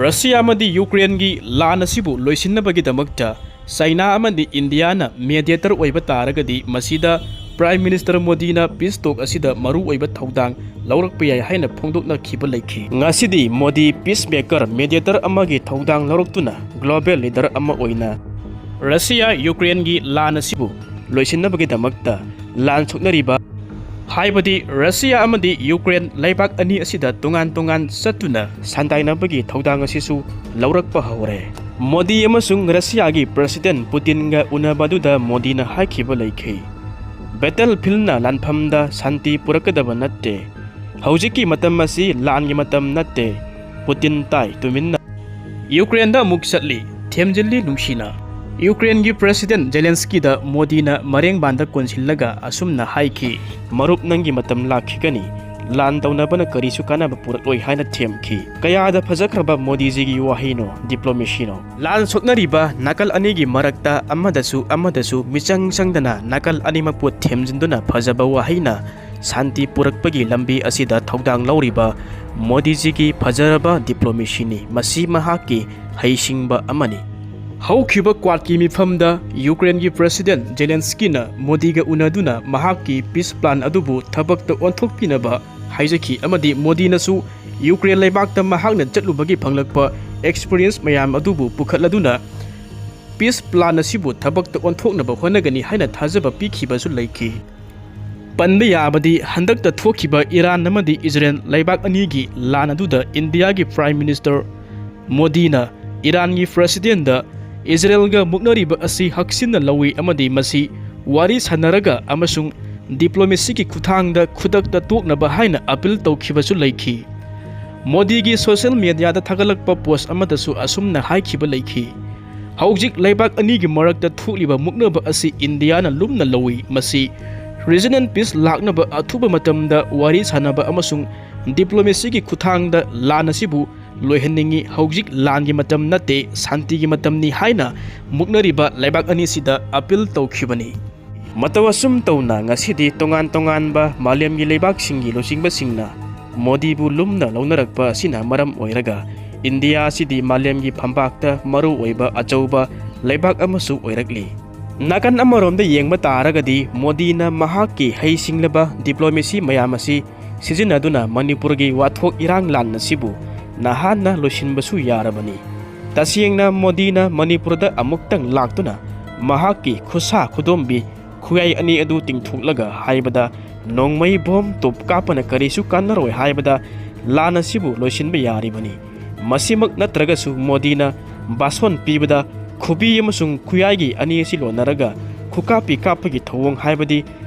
ꯔꯁꯤꯌꯥ ꯑꯃꯗꯤ ꯌꯨꯀ꯭ꯔꯦꯟꯒꯤ ꯂꯥꯟ ꯑꯁꯤꯕꯨ ꯂꯣꯏꯁꯤꯟꯅꯕꯒꯤꯗꯃꯛꯇ ꯆꯥꯏꯅꯥ ꯑꯃꯗꯤ ꯏꯟꯗꯤꯌꯥꯅ ꯃꯦꯗꯤꯌꯦꯇꯔ ꯑꯣꯏꯕ ꯇꯥꯔꯒꯗꯤ ꯃꯁꯤꯗ Prime Minister ꯃꯣꯗꯤꯅ peace talk ꯑꯁꯤꯗ ꯃꯔꯨꯑꯣꯏꯕ ꯊꯧꯗꯥꯡ ꯂꯧꯔꯛꯄ ꯌꯥꯏ ꯍꯥꯏꯅ ꯐꯣꯡꯗꯣꯛꯅꯈꯤꯕ ꯂꯩꯈꯤ꯫ ꯉꯁꯤꯗꯤ ꯃꯣꯗꯤ peace maker, mediator ꯑꯃꯒꯤ ꯊꯧꯗꯥꯡ ꯂꯧꯔꯛꯇꯨꯅ global leader ꯑꯃ ꯑꯣꯏꯅ ꯔꯁꯤꯌꯥ ꯌꯨꯀ꯭ꯔꯦꯟꯒꯤ ꯂꯥꯟ ꯑꯁꯤꯕꯨ ꯂꯣꯏꯁꯤꯟꯅꯕꯒꯤꯗꯃꯛꯇ ꯂꯥꯟ ꯁꯣꯛꯅꯔꯤꯕ, ꯍꯥꯏꯕꯗꯤ ꯔꯁꯤꯌꯥ ꯑꯃꯗꯤ ꯌꯨꯀ꯭ꯔꯦꯟ ꯂꯩꯕꯥꯛ ꯑꯅꯤ ꯑꯁꯤꯗ ꯇꯣꯉꯥꯟ ꯇꯣꯉꯥꯟ ꯆꯠꯇꯨꯅ ꯁꯥꯟꯗꯥꯏꯅꯕꯒꯤ ꯊꯧꯗꯥꯡ ꯑꯁꯤꯁꯨ ꯂꯧꯔꯛꯄ ꯍꯧꯔꯦ꯫ ꯃꯣꯗꯤ ꯑꯃꯁꯨꯡ ꯔꯁꯤꯌꯥꯒꯤ President ꯄꯨꯇꯤꯟꯒ ꯎꯅꯕ ꯑꯗꯨꯗ ꯃꯣꯗꯤꯅ ꯍꯥꯏꯈꯤꯕ ꯂꯩꯈꯤ, "Battlefield ꯅ ꯂꯥꯟꯐꯝꯗ ꯁꯥꯟꯇꯤ ꯄꯨꯔꯛꯀꯗꯕ ꯅꯠꯇꯦ꯫ ꯍꯧꯖꯤꯛꯀꯤ ꯃꯇꯝ ꯑꯁꯤ ꯂꯥꯟꯒꯤ ꯃꯇꯝ ꯅꯠꯇꯦ꯫ ꯄꯨꯇꯤꯟ ꯇꯥꯏ ꯇꯨꯃꯤꯟꯅ꯫ ꯌꯨꯀ꯭ꯔꯦꯟꯗ ꯑꯃꯨꯛ ꯆꯠꯂꯤ, ꯊꯦꯝꯖꯤꯜꯂꯤ ꯅꯨꯡꯁꯤꯅ"꯫ ꯌꯨꯀ꯭ꯔꯦꯟꯒꯤ President ꯖꯦꯂꯦꯟꯁꯀꯤꯗ ꯃꯣꯗꯤꯅ ꯃꯔꯦꯡꯕꯥꯟꯗ ꯀꯣꯟꯁꯤꯜꯂꯒ ꯑꯁꯨꯝꯅ ꯍꯥꯏꯈꯤ, "ꯃꯔꯨꯞ, ꯅꯪꯒꯤ ꯃꯇꯝ ꯂꯥꯛꯈꯤꯒꯅꯤ꯫ ꯂꯥꯟ ꯇꯧꯅꯕꯅ ꯀꯔꯤꯁꯨ ꯀꯥꯟꯅꯕ ꯄꯨꯔꯛꯂꯣꯏ" ꯍꯥꯏꯅ ꯊꯦꯝꯈꯤ꯫ ꯀꯌꯥꯗ ꯐꯖꯈ꯭ꯔꯕ ꯃꯣꯗꯤꯖꯤꯒꯤ ꯋꯥꯍꯩꯅꯣ, diplomacy ꯅꯣ꯫ ꯂꯥꯟ ꯁꯣꯛꯅꯔꯤꯕ ꯅꯥꯀꯜ ꯑꯅꯤꯒꯤ ꯃꯔꯛꯇ ꯑꯃꯗꯁꯨ ꯑꯃꯗꯁꯨ ꯃꯤꯆꯪ ꯆꯪꯗꯅ ꯅꯥꯀꯜ ꯑꯅꯤꯃꯛꯄꯨ ꯊꯦꯝꯖꯤꯟꯗꯨꯅ ꯐꯖꯕ ꯋꯥꯍꯩꯅ ꯁꯥꯟꯇꯤ ꯄꯨꯔꯛꯄꯒꯤ ꯂꯝꯕꯤ ꯑꯁꯤꯗ ꯊꯧꯗꯥꯡ ꯂꯧꯔꯤꯕ ꯃꯣꯗꯤꯖꯤꯒꯤ ꯐꯖꯔꯕ diplomacy ꯅꯤ꯫ ꯃꯁꯤ ꯃꯍꯥꯛꯀꯤ ꯍꯩꯁꯤꯡꯕ ꯑꯃꯅꯤ꯫ ꯍꯧꯈꯤꯕ Quad ꯀꯤ ꯃꯤꯐꯝꯗ ꯌꯨꯀ꯭ꯔꯦꯟꯒꯤ President ꯖꯦꯂꯦꯟꯁꯀꯤꯅ ꯃꯣꯗꯤꯒ ꯎꯅꯗꯨꯅ ꯃꯍꯥꯛꯀꯤ peace plan ꯑꯗꯨꯕꯨ ꯊꯕꯛꯇ ꯑꯣꯟꯊꯣꯛꯄꯤꯅꯕ ꯍꯥꯏꯖꯈꯤ ꯑꯃꯗꯤ ꯃꯣꯗꯤꯅꯁꯨ ꯌꯨꯀ꯭ꯔꯦꯟ ꯂꯩꯕꯥꯛꯇ ꯃꯍꯥꯛꯅ ꯆꯠꯂꯨꯕꯒꯤ ꯐꯪꯂꯛꯄ experience ꯃꯌꯥꯝ ꯑꯗꯨꯕꯨ ꯄꯨꯈꯠꯂꯗꯨꯅ peace plan ꯑꯁꯤꯕꯨ ꯊꯕꯛꯇ ꯑꯣꯟꯊꯣꯛꯅꯕ ꯍꯣꯠꯅꯒꯅꯤ ꯍꯥꯏꯅ ꯊꯥꯖꯕ ꯄꯤꯈꯤꯕꯁꯨ ꯂꯩꯈꯤ꯫ ꯄꯟꯕ ꯌꯥꯕꯗꯤ ꯍꯟꯗꯛꯇ ꯊꯣꯛꯈꯤꯕ ꯏꯔꯥꯟ ꯑꯃꯗꯤ ꯏꯖꯔꯦꯜ ꯂꯩꯕꯥꯛ ꯑꯅꯤꯒꯤ ꯂꯥꯟ ꯑꯗꯨꯗ ꯏꯟꯗꯤꯌꯥꯒꯤ Prime Minister ꯃꯣꯗꯤꯅ ꯏꯔꯥꯟꯒꯤ President ꯗ ꯏꯖꯔꯦꯜꯒ ꯃꯨꯛꯅꯔꯤꯕ ꯑꯁꯤ ꯍꯛꯆꯤꯟꯅ ꯂꯧꯏ ꯑꯃꯗꯤ ꯃꯁꯤ ꯋꯥꯔꯤ ꯁꯥꯟꯅꯔꯒ ꯑꯃꯁꯨꯡ diplomacy ꯒꯤ ꯈꯨꯠꯊꯥꯡꯗ ꯈꯨꯗꯛꯇ ꯇꯣꯛꯅꯕ ꯍꯥꯏꯅ appeal ꯇꯧꯈꯤꯕꯁꯨ ꯂꯩꯈꯤ꯫ ꯃꯣꯗꯤꯒꯤ social media ꯗ ꯊꯥꯒꯠꯂꯛꯄ post ꯑꯃꯗꯁꯨ ꯑꯁꯨꯝꯅ ꯍꯥꯏꯈꯤꯕ ꯂꯩꯈꯤ, "ꯍꯧꯖꯤꯛ ꯂꯩꯕꯥꯛ ꯑꯅꯤꯒꯤ ꯃꯔꯛꯇ ꯊꯣꯛꯂꯤꯕ ꯃꯨꯛꯅꯕ ꯑꯁꯤ ꯏꯟꯗꯤꯌꯥꯅ ꯂꯨꯝꯅ ꯂꯧꯏ꯫ ꯃꯁꯤ regional peace ꯂꯥꯛꯅꯕ ꯑꯊꯨꯕ ꯃꯇꯝꯗ ꯋꯥꯔꯤ ꯁꯥꯟꯅꯕ ꯑꯃꯁꯨꯡ diplomacy ꯒꯤ ꯈꯨꯠꯊꯥꯡꯗ ꯂꯥꯟ ꯑꯁꯤꯕꯨ ꯂꯣꯏꯍꯟꯅꯤꯡꯏ꯫ ꯍꯧꯖꯤꯛ ꯂꯥꯟꯒꯤ ꯃꯇꯝ ꯅꯠꯇꯦ, ꯁꯥꯟꯇꯤꯒꯤ ꯃꯇꯝꯅꯤ" ꯍꯥꯏꯅ ꯃꯨꯛꯅꯔꯤꯕ ꯂꯩꯕꯥꯛ ꯑꯅꯤꯁꯤꯗ appeal ꯇꯧꯈꯤꯕꯅꯤ꯫ ꯃꯇꯧ ꯑꯁꯨꯝ ꯇꯧꯅ ꯉꯁꯤꯗꯤ ꯇꯣꯉꯥꯟ ꯇꯣꯉꯥꯟꯕ ꯃꯥꯂꯦꯝꯒꯤ ꯂꯩꯕꯥꯛꯁꯤꯡꯒꯤ ꯂꯨꯆꯤꯡꯕꯁꯤꯡꯅ ꯃꯣꯗꯤꯕꯨ ꯂꯨꯝꯅ ꯂꯧꯅꯔꯛꯄ ꯑꯁꯤꯅ ꯃꯔꯝ ꯑꯣꯏꯔꯒ ꯏꯟꯗꯤꯌꯥ ꯑꯁꯤꯗꯤ ꯃꯥꯂꯦꯝꯒꯤ ꯐꯝꯄꯥꯛꯇ ꯃꯔꯨ ꯑꯣꯏꯕ ꯑꯆꯧꯕ ꯂꯩꯕꯥꯛ ꯑꯃꯁꯨ ꯑꯣꯏꯔꯛꯂꯤ꯫ ꯅꯥꯀꯟ ꯑꯃꯔꯣꯝꯗ ꯌꯦꯡꯕ ꯇꯥꯔꯒꯗꯤ ꯃꯣꯗꯤꯅ ꯃꯍꯥꯛꯀꯤ ꯍꯩꯁꯤꯡꯂꯕ diplomacy ꯃꯌꯥꯝ ꯑꯁꯤ ꯁꯤꯖꯤꯟꯅꯗꯨꯅ ꯃꯅꯤꯄꯨꯔꯒꯤ ꯋꯥꯊꯣꯛ ꯏꯔꯥꯡ ꯂꯥꯟ ꯑꯁꯤꯕꯨ ꯅꯍꯥꯟꯅ ꯂꯣꯏꯁꯤꯟꯕꯁꯨ ꯌꯥꯔꯕꯅꯤ꯫ ꯇꯁꯦꯡꯅ ꯃꯣꯗꯤꯅ ꯃꯅꯤꯄꯨꯔꯗ ꯑꯃꯨꯛꯇꯪ ꯂꯥꯛꯇꯨꯅ ꯃꯍꯥꯛꯀꯤ ꯈꯨꯁꯥ ꯈꯨꯗꯣꯝꯕꯤ ꯈꯨꯌꯥꯏ ꯑꯅꯤ ꯑꯗꯨ ꯇꯤꯡꯊꯣꯛꯂꯒ ꯍꯥꯏꯕꯗ ꯅꯣꯡꯃꯩ ꯕꯣꯝ ꯇꯣꯞ ꯀꯥꯞꯄꯅ ꯀꯔꯤꯁꯨ ꯀꯥꯟꯅꯔꯣꯏ ꯍꯥꯏꯕꯗ ꯂꯥꯟ ꯑꯁꯤꯕꯨ ꯂꯣꯏꯁꯤꯟꯕ ꯌꯥꯔꯤꯕꯅꯤ꯫ ꯃꯁꯤꯃꯛ ꯅꯠꯇ꯭ꯔꯒꯁꯨ ꯃꯣꯗꯤꯅ ꯚꯥꯁꯣꯟ ꯄꯤꯕꯗ ꯈꯨꯕꯤ ꯑꯃꯁꯨꯡ ꯈꯨꯌꯥꯏꯒꯤ ꯑꯅꯤ ꯑꯁꯤ ꯂꯣꯟꯅꯔꯒ ꯈꯨꯀꯥꯞꯄꯤ ꯀꯥꯞꯄꯒꯤ ꯊꯧꯑꯣꯡ ꯍꯥꯏꯕꯗꯤ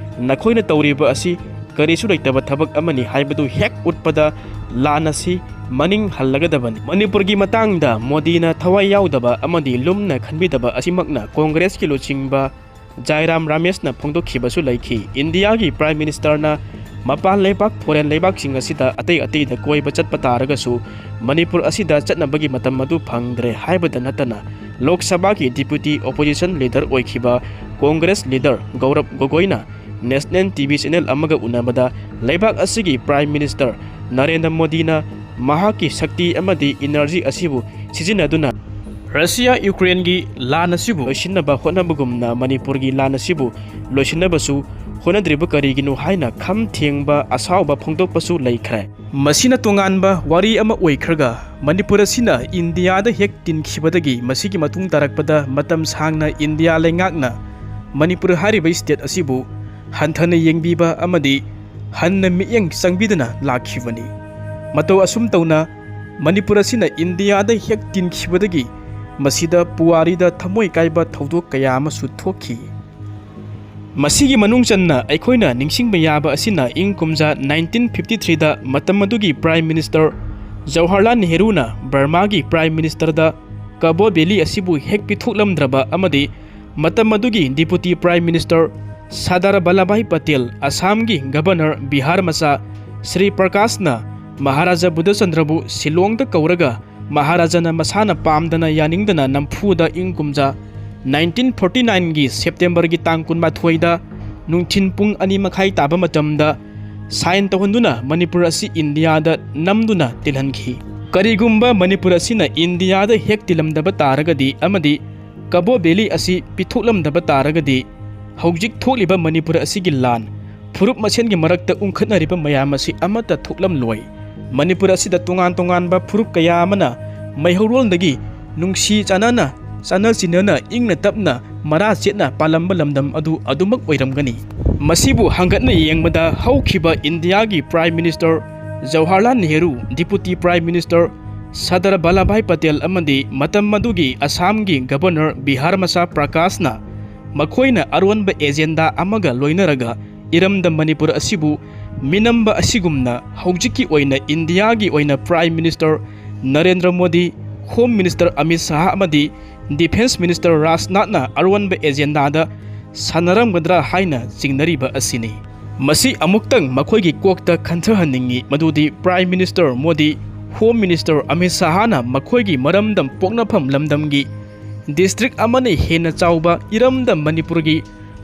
ꯅꯈꯣꯏꯅ ꯇꯧꯔꯤꯕ ꯑꯁꯤ ꯀꯔꯤꯁꯨ ꯂꯩꯇꯕ ꯊꯕꯛ ꯑꯃꯅꯤ ꯍꯥꯏꯕꯗꯨ ꯍꯦꯛ ꯎꯠꯄꯗ ꯂꯥꯟ ꯑꯁꯤ ꯃꯅꯤꯡ ꯍꯜꯂꯒꯗꯕꯅꯤ꯫ ꯃꯅꯤꯄꯨꯔꯒꯤ ꯃꯇꯥꯡꯗ ꯃꯣꯗꯤꯅ ꯊꯋꯥꯏ ꯌꯥꯎꯗꯕ ꯑꯃꯗꯤ ꯂꯨꯝꯅ ꯈꯟꯕꯤꯗꯕ ꯑꯁꯤꯃꯛꯅ ꯀꯣꯡꯒ꯭ꯔꯦꯁꯀꯤ ꯂꯨꯆꯤꯡꯕ ꯖꯥꯏꯔꯥꯝ ꯔꯥꯃꯦꯁꯅ ꯐꯣꯡꯗꯣꯛꯈꯤꯕꯁꯨ ꯂꯩꯈꯤ꯫ ꯏꯟꯗꯤꯌꯥꯒꯤ Prime Ministerꯅ ꯃꯄꯥꯟ ꯂꯩꯕꯥꯛ, foreign ꯂꯩꯕꯥꯛꯁꯤꯡ ꯑꯁꯤꯗ ꯑꯇꯩ ꯑꯇꯩꯗ ꯀꯣꯏꯕ ꯆꯠꯄ ꯇꯥꯔꯒꯁꯨ ꯃꯅꯤꯄꯨꯔ ꯑꯁꯤꯗ ꯆꯠꯅꯕꯒꯤ ꯃꯇꯝ ꯑꯗꯨ ꯐꯪꯗ꯭ꯔꯦ ꯍꯥꯏꯕꯗ ꯅꯠꯇꯅ ꯂꯣꯛ ꯁꯚꯥꯒꯤ Deputy Opposition Leader ꯑꯣꯏꯈꯤꯕ Congress leader ꯒꯧꯔꯕ ꯒꯣꯒꯣꯏꯅ national TV channel ꯑꯃꯒ ꯎꯅꯕꯗ ꯂꯩꯕꯥꯛ ꯑꯁꯤꯒꯤ Prime Minister ꯅꯔꯦꯟꯗ꯭ꯔ ꯃꯣꯗꯤꯅ ꯃꯍꯥꯛꯀꯤ ꯁꯛꯇꯤ ꯑꯃꯗꯤ energy ꯑꯁꯤꯕꯨ ꯁꯤꯖꯤꯟꯅꯗꯨꯅ ꯔꯁꯤꯌꯥ ꯌꯨꯀ꯭ꯔꯦꯟꯒꯤ ꯂꯥꯟ ꯑꯁꯤꯕꯨ ꯂꯣꯏꯁꯤꯟꯅꯕ ꯍꯣꯠꯅꯕꯒꯨꯝꯅ ꯃꯅꯤꯄꯨꯔꯒꯤ ꯂꯥꯟ ꯑꯁꯤꯕꯨ ꯂꯣꯏꯁꯤꯟꯅꯕꯁꯨ ꯍꯣꯠꯅꯗ꯭ꯔꯤꯕ ꯀꯔꯤꯒꯤꯅꯣ ꯍꯥꯏꯅ ꯈꯝ ꯊꯦꯡꯕ ꯑꯁꯥꯎꯕ ꯐꯣꯡꯗꯣꯛꯄꯁꯨ ꯂꯩꯈ꯭ꯔꯦ꯫ ꯃꯁꯤꯅ ꯇꯣꯉꯥꯟꯕ ꯋꯥꯔꯤ ꯑꯃ ꯑꯣꯏꯈ꯭ꯔꯒ, ꯃꯅꯤꯄꯨꯔ ꯑꯁꯤꯅ ꯏꯟꯗꯤꯌꯥꯗ ꯍꯦꯛ ꯇꯤꯟꯈꯤꯕꯗꯒꯤ ꯃꯁꯤꯒꯤ ꯃꯇꯨꯡ ꯇꯥꯔꯛꯄꯗ ꯃꯇꯝ ꯁꯥꯡꯅ ꯏꯟꯗꯤꯌꯥ ꯂꯩꯉꯥꯛꯅ ꯃꯅꯤꯄꯨꯔ ꯍꯥꯏꯔꯤꯕ state ꯑꯁꯤꯕꯨ ꯍꯟꯊꯅ ꯌꯦꯡꯕꯤꯕ ꯑꯃꯗꯤ ꯍꯟꯅ ꯃꯤꯠꯌꯦꯡ ꯆꯪꯕꯤꯗꯅ ꯂꯥꯛꯈꯤꯕꯅꯤ꯫ ꯃꯇꯧ ꯑꯁꯨꯝ ꯇꯧꯅ ꯃꯅꯤꯄꯨꯔ ꯑꯁꯤꯅ ꯏꯟꯗꯤꯌꯥꯗ ꯍꯦꯛ ꯇꯤꯟꯈꯤꯕꯗꯒꯤ ꯃꯁꯤꯗ ꯄꯨꯋꯥꯔꯤꯗ ꯊꯃꯣꯏ ꯀꯥꯏꯕ ꯊꯧꯗꯣꯛ ꯀꯌꯥ ꯑꯃꯁꯨ ꯊꯣꯛꯈꯤ꯫ ꯃꯁꯤꯒꯤ ꯃꯅꯨꯡ ꯆꯟꯅ ꯑꯩꯈꯣꯏꯅ ꯅꯤꯡꯁꯤꯡꯕ ꯌꯥꯕ ꯑꯁꯤꯅ ꯏꯪ ꯀꯨꯝꯖꯥ nineteen fifty threeꯗ ꯃꯇꯝ ꯑꯗꯨꯒꯤ Prime Minister ꯖꯋꯥꯍꯔꯂꯥꯜ ꯅꯦꯍꯔꯨꯅ ꯕꯔꯃꯥꯒꯤ Prime Ministerꯗ ꯀꯕꯣ ꯚꯦꯂꯤ ꯑꯁꯤꯕꯨ ꯍꯦꯛ ꯄꯤꯊꯣꯛꯂꯝꯗ꯭ꯔꯕ ꯑꯃꯗꯤ ꯃꯇꯝ ꯑꯗꯨꯒꯤ Deputy Prime Minister Sardar Vallabhbhai Patel, ꯑꯁꯥꯝꯒꯤ Governor ꯕꯤꯍꯥꯔ ꯃꯆꯥ ꯁ꯭ꯔꯤ ꯄ꯭ꯔꯀꯥꯁꯅ ꯃꯍꯥꯔꯥꯖꯥ ꯕꯨꯙꯆꯟꯗ꯭ꯔꯕꯨ ꯁꯤꯂꯣꯡꯗ ꯀꯧꯔꯒ ꯃꯍꯥꯔꯥꯖꯥꯅ ꯃꯁꯥꯅ ꯄꯥꯝꯗꯅ ꯌꯥꯅꯤꯡꯗꯅ ꯅꯝꯐꯨꯗ ꯏꯪ ꯀꯨꯝꯖꯥ nineteen forty nineꯒꯤ Septemberꯒꯤ ꯇꯥꯡ ꯀꯨꯟꯃꯥꯊꯣꯏꯗ ꯅꯨꯡꯊꯤꯟ ꯄꯨꯡ ꯑꯅꯤ ꯃꯈꯥꯏ ꯇꯥꯕ ꯃꯇꯝꯗ sign ꯇꯧꯍꯟꯗꯨꯅ ꯃꯅꯤꯄꯨꯔ ꯑꯁꯤ ꯏꯟꯗꯤꯌꯥꯗ ꯅꯝꯗꯨꯅ ꯇꯤꯜꯍꯟꯈꯤ꯫ ꯀꯔꯤꯒꯨꯝꯕ ꯃꯅꯤꯄꯨꯔ ꯑꯁꯤꯅ ꯏꯟꯗꯤꯌꯥꯗ ꯍꯦꯛ ꯇꯤꯜꯂꯝꯗꯕ ꯇꯥꯔꯒꯗꯤ ꯑꯃꯗꯤ ꯀꯕꯣ ꯚꯦꯂꯤ ꯑꯁꯤ ꯄꯤꯊꯣꯛꯂꯝꯗꯕ ꯇꯥꯔꯒꯗꯤ ꯍꯧꯖꯤꯛ ꯊꯣꯛꯂꯤꯕ ꯃꯅꯤꯄꯨꯔ ꯑꯁꯤꯒꯤ ꯂꯥꯟ, ꯐꯨꯔꯨꯞ ꯃꯁꯦꯟꯒꯤ ꯃꯔꯛꯇ ꯎꯪꯈꯠꯅꯔꯤꯕ ꯃꯌꯥꯝ ꯑꯁꯤ ꯑꯃꯠꯇ ꯊꯣꯛꯂꯝꯂꯣꯏ꯫ ꯃꯅꯤꯄꯨꯔ ꯑꯁꯤꯗ ꯇꯣꯉꯥꯟ ꯇꯣꯉꯥꯟꯕ ꯐꯨꯔꯨꯞ ꯀꯌꯥ ꯑꯃꯅ ꯃꯩꯍꯧꯔꯣꯜꯗꯒꯤ ꯅꯨꯡꯁꯤ ꯆꯥꯟꯅꯅ, ꯆꯥꯟꯅ ꯆꯤꯟꯅꯅ, ꯏꯪꯅ ꯇꯞꯅ, ꯃꯔꯥ ꯆꯦꯠꯅ ꯄꯥꯜꯂꯝꯕ ꯂꯝꯗꯝ ꯑꯗꯨ ꯑꯗꯨꯃꯛ ꯑꯣꯏꯔꯝꯒꯅꯤ꯫ ꯃꯁꯤꯕꯨ ꯍꯪꯒꯠꯅ ꯌꯦꯡꯕꯗ ꯍꯧꯈꯤꯕ ꯏꯟꯗꯤꯌꯥꯒꯤ Prime Minister Jawaharlal Nehru, Deputy Prime Minister Sardar Vallabhbhai Patel ꯑꯃꯗꯤ ꯃꯇꯝ ꯑꯗꯨꯒꯤ ꯑꯁꯥꯝꯒꯤ Governor ꯕꯤꯍꯥꯔ ꯃꯆꯥ ꯄ꯭ꯔꯀꯥꯁꯅ ꯃꯈꯣꯏꯅ ꯑꯔꯣꯟꯕ agenda ꯑꯃꯒ ꯂꯣꯏꯅꯔꯒ ꯏꯔꯝꯗꯝ ꯃꯅꯤꯄꯨꯔ ꯑꯁꯤꯕꯨ ꯃꯤꯅꯝꯕ ꯑꯁꯤꯒꯨꯝꯅ ꯍꯧꯖꯤꯛꯀꯤ ꯑꯣꯏꯅ ꯏꯟꯗꯤꯌꯥꯒꯤ ꯑꯣꯏꯅ Prime Minister Narendra Modi, Home Minister Amit Shah ꯑꯃꯗꯤ Defence Minister ꯔꯥꯖꯅꯥꯊꯅ ꯑꯔꯣꯟꯕ agendaꯗ ꯁꯥꯟꯅꯔꯝꯒꯗ꯭ꯔꯥ ꯍꯥꯏꯅ ꯆꯤꯡꯅꯔꯤꯕ ꯑꯁꯤꯅꯤ꯫ ꯃꯁꯤ ꯑꯃꯨꯛꯇꯪ ꯃꯈꯣꯏꯒꯤ ꯀꯣꯛꯇ ꯈꯟꯊꯍꯟꯅꯤꯡꯏ ꯃꯗꯨꯗꯤ Prime Minister Modi, Home Minister Amit ꯁꯥꯍꯅ ꯃꯈꯣꯏꯒꯤ ꯃꯔꯝꯗꯝ ꯄꯣꯛꯅꯐꯝ ꯂꯝꯗꯝꯒꯤ district ꯑꯃꯅ ꯍꯦꯟꯅ ꯆꯥꯎꯕ ꯏꯔꯝꯗꯝ ꯃꯅꯤꯄꯨꯔꯒꯤ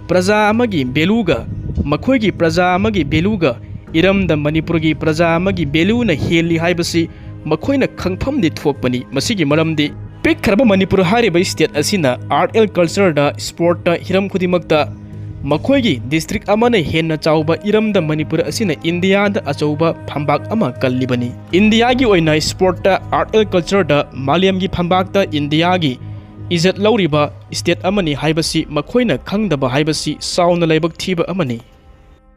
ꯄ꯭ꯔꯖꯥ ꯑꯃꯒꯤ valueꯒ, ꯃꯈꯣꯏꯒꯤ ꯄ꯭ꯔꯖꯥ ꯑꯃꯒꯤ valueꯒ ꯏꯔꯝꯗꯝ ꯃꯅꯤꯄꯨꯔꯒꯤ ꯄ꯭ꯔꯖꯥ ꯑꯃꯒꯤ valueꯅ ꯍꯦꯜꯂꯤ ꯍꯥꯏꯕꯁꯤ ꯃꯈꯣꯏꯅ ꯈꯪꯐꯝꯗꯤ ꯊꯣꯛꯄꯅꯤ꯫ ꯃꯁꯤꯒꯤ ꯃꯔꯝꯗꯤ ꯄꯤꯛꯈ꯭ꯔꯕ ꯃꯅꯤꯄꯨꯔ ꯍꯥꯏꯔꯤꯕ state ꯑꯁꯤꯅ art and cultureꯗ, sportꯇ, ꯍꯤꯔꯝ ꯈꯨꯗꯤꯡꯃꯛꯇ ꯃꯈꯣꯏꯒꯤ district ꯑꯃꯅ ꯍꯦꯟꯅ ꯆꯥꯎꯕ ꯏꯔꯝꯗꯝ ꯃꯅꯤꯄꯨꯔ ꯑꯁꯤꯅ ꯏꯟꯗꯤꯌꯥꯗ ꯑꯆꯧꯕ ꯐꯝꯕꯥꯛ ꯑꯃ ꯀꯜꯂꯤꯕꯅꯤ꯫ ꯏꯟꯗꯤꯌꯥꯒꯤ ꯑꯣꯏꯅ sportꯇ, art and cultureꯗ ꯃꯥꯂꯦꯝꯒꯤ ꯐꯝꯕꯥꯛꯇ ꯏꯟꯗꯤꯌꯥꯒꯤ ꯏꯖꯠ ꯂꯧꯔꯤꯕ state ꯑꯃꯅꯤ ꯍꯥꯏꯕꯁꯤ ꯃꯈꯣꯏꯅ ꯈꯪꯗꯕ ꯍꯥꯏꯕꯁꯤ ꯆꯥꯎꯅ ꯂꯥꯏꯕꯛ ꯊꯤꯕ ꯑꯃꯅꯤ꯫